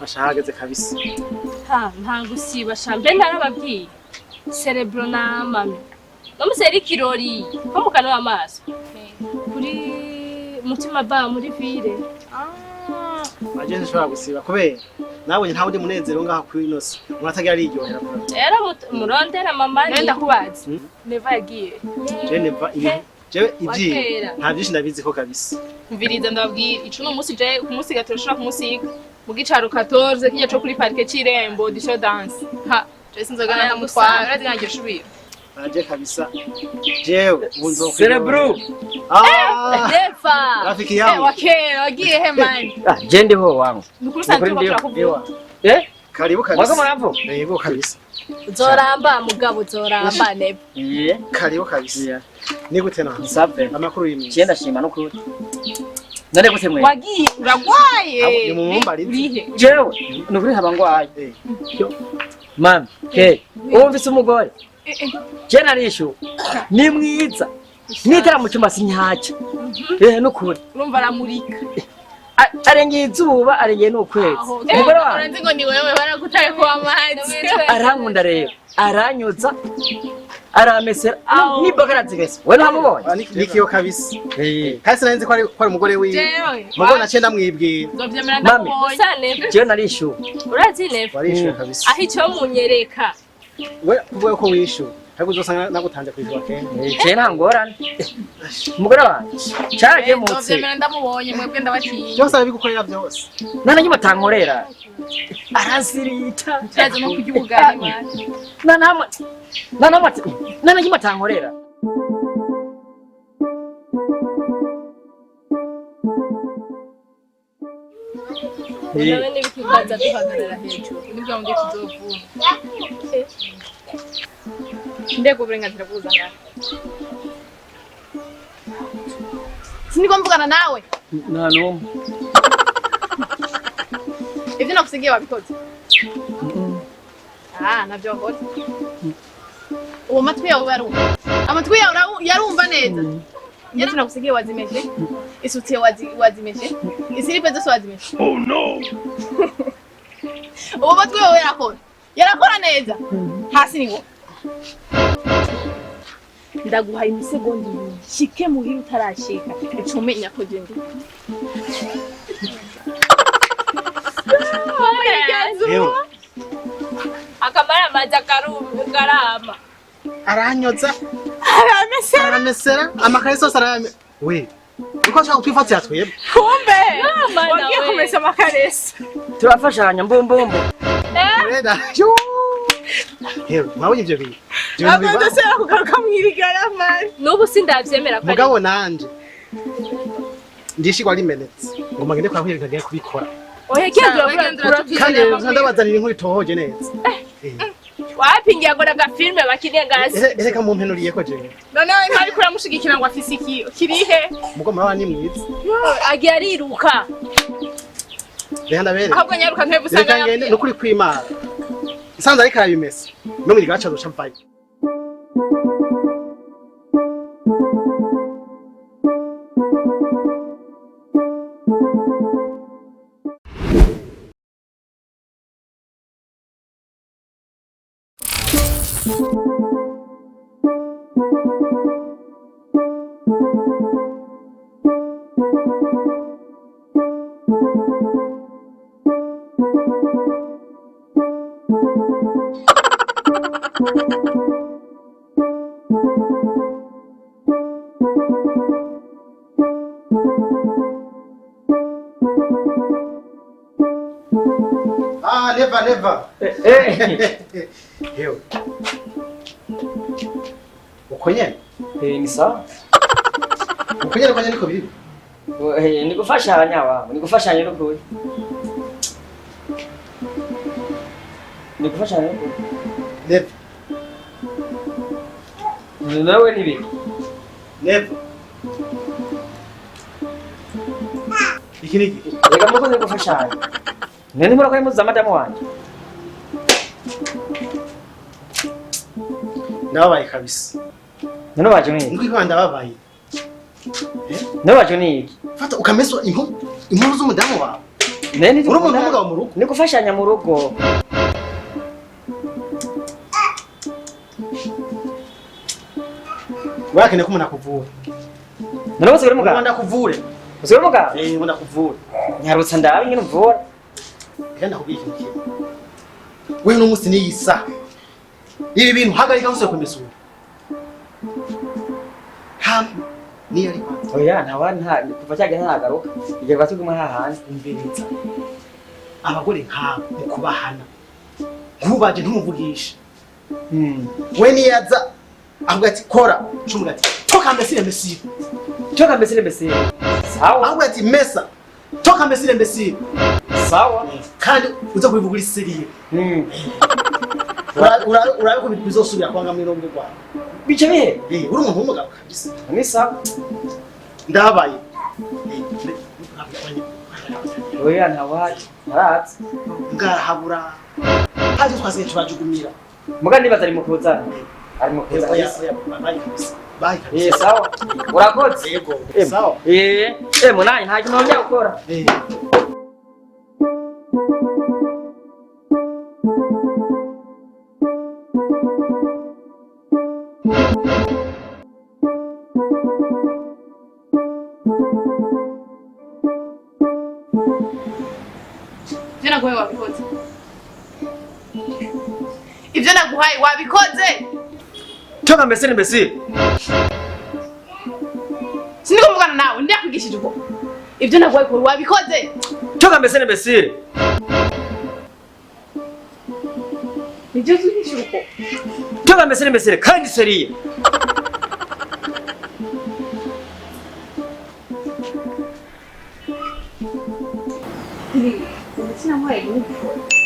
Ashahageze kabisa. Ha, nta gusiba sha, mbe ntarababwiye cerebro na mami nomusera ikirori ko mukanwa amaso kuri mutima ba muri ville. Aje nshobora gusiba kubera nabonye nta wundi munezero ngaha kuri ino si umuntu atagira ariryohera. Era murondera mama. Nari ndakubaza. Hmm? Neva yagiye. Je neva ibintu jewe ibyiye Wakera. Nta byinshi ndabizi ko kabisa. Mviriza ndababwira ico uno munsi, je kumusiga turashobora kumusiga mu gicaro 14 kijya co kuri parike c'Irembo disho dance. Ha, je sinzoga Aya, ndamutwara, gusa. urazi nkagira ushubira. Aje kabisa jewe ubu nzokwiga. Cerebro. Ah, Neva. rafiki Eh, yangu. wakera wagiye he mani? Ah, je ndiho wangu. Nukuri santu Nukuri ndiho. turakuvuga. Eh? Karibu Mwako kabisa. muramvu? Yego kabisa. Uzoramba mugabo, uzoramba Neva. Iye. Karibu kabisa. Iya. Ni gute na Nsave. amakuru y'imisi? Je ndashima nukuri. None gute mwe? Wagiye uragwaye. Abo, ni mu mumbarize. Urihe? Jewe nukuri haba ngwaye. Eh. Yo. Mami, ke, wumvise umugore? Eh, eh. Je narishu. Ni mwiza. Nitara mu cyumba sinyaca. Eh, nukuri. Urumva aramurika. Arengeye izuba, arengeye n'ukwezi. Aho, Umugore wanjye uranzi ngo ni wewe baragutaye ko amazi. arankunda rero. Aranyuza. Aramesera. Aho. Nibaga arazimesa. We ntamubonye? Ah, nikiyo kabisa. Eh. Kandi sinari nzi ko ari umugore wiwe. Jewe. Mugabo naciye ndamwibwira. Nzovyemera Mami. ndamubonye. Gusa Neva, Jewe narishu. urazi Neva, Warishuye kabisa. aho icyo munyereka. We kuvuga ko wishuye ariko uzosanga nagutanze kwishyura kenshi. Je nta ngorane. Umugore wanjye caragemutse. Nzovyemera ndamubonye, mwebwe ndabatinya. Byose arabigukorera byose. Nta na kimwe atankorera. Aransirita. Turaza no kurya ubugari mani. Nta namwe, nta namwe, nta na kimwe atankorera. Nawe n'ibikiganza duhagarara hejuru. Nibwo ngo tuzovuma. Ndego uburenganzira bw'uza ngaha. Siniko mvugana nawe. Nta n'umwe. Ivyo nakusigiye wabikoze. Ah, navyo wakoze. Uwo matwi yawe barumva. Amatwi yawe yarumva neza. Impuzu nakusigiye wazimeshe. Isutiye wazimeshe. Isilipe zose wazimeshe. Oh no. Uwo matwi yawe yarakora. Yarakora neza. Hasi niwo. Ndaguhaye imisegonda 2 shike muhira utarashika uca umenya ko je ndi. Yewe. Akamara amazi karama. Aranyoza, aramesera amakaye yose arayame. We uko ashaka kutwifatira twebwe. Kumbe Mana wagiye we. kumesa amakaresi. Turafashanya mbumbumbu. Reda yo, yewe mwabonye ibyo bintu. Ibyo bintu Ntabwo ndasubira kugaruka mwirigara mani. N'ubu sindavyemera ko ari Mugabo nanje ndishigwa rimenetse ngoma ngende kwa kwereka ngiye kubikora. Oya, genda. Genda. Urabura. Kandi ndabazanira inkuru itohoje neza. Eh, Wapingira ngo agafilme bakine ngazi. Ereka mumpenuriye ko jewe. Noneho ntariko uramushigikira ngo afise iki kirihe? Mugo muraba ni mwiza. Agiye ariruka. Reka ndabere. Ahubwo nyaruka ntebe usanga Reka ngende nukuri kwimana nsanze ariko arabimesa no mwirigara aca azoca mvayo. Ah, never never. Eh. Yewe uko nyene. Eh, ni sawa. Uko nyene, uko nyene niko biri. Eh, ni gufashanya wangu, ni gufashanya nukuri. Ni gufashanya nukuri. Never. Nawe ni Never. Iki ni iki? Reka mukoze gufashanya. None murako impuzu za madamu wanje. Ndababaye kabisa. None waje ni iki? Niko ikaba ndababaye. None waje ni iki? Fata ukameswa impuzu z'umudamu wawe. Nene Uri umuntu w'umugabo mu rugo. Ni gufashanya mu rugo. Warakeneye ko umuntu akuvura. None bose bari Ngo muganga. ndakuvure. Bose bari muganga. Eh, ngo ndakuvure. Nyarutsa ndabe nyine umvura. Reka ndakubwira ikintu kimwe. Wewe uno munsi n'iyi saha. Ibi bintu hagarika usubire kumesura. Ham niyo ari kwanza. Oya ntawa nta kuva cyagihe ntaragaruka. Igihe batuguma hahandi. Umviriza. Abagore nk'abo mu kubahana. Nkubaje ntumuvugishe. We niyaza avuga ati kora, cumuga ati toka mbesire mbesire. Toka mbesire mbesire. Sawa. Avuga ati mesa. Toka mbesire mbesire. Sawa. Kandi uza kubivuga uri seriye. Urabe ko bizosubira kwanga muri rugo rwawe. Bice bihe. Eh, uri umuntu w'umugabo kabisa. Ni sawa. Ndabaye. Oya ntawaje. Ntaratse. Ngahabura. Haje twasigaye turajugumira. Muga nibaza ari mu kuzana. Ari mu kuzana. Oya, oya, bayi kabisa. Bayi kabisa. Eh sawa. Urakoze. Yego. Sawa. Eh, eh munani nta kintu nongera gukora. Eh. Ibyo naguhaye wabikoze. Ibyo naguhaye wabikoze. Toka mbesire mbesire. Siniko mvugana nawe ndakwigishije uko. Ibyo naguhaye ukora wabikoze. Toka mbesire mbesire. Nibyo uzigishije uko. Toka mbesire mbesire kandi seriye. Umutima wawe ni ukora.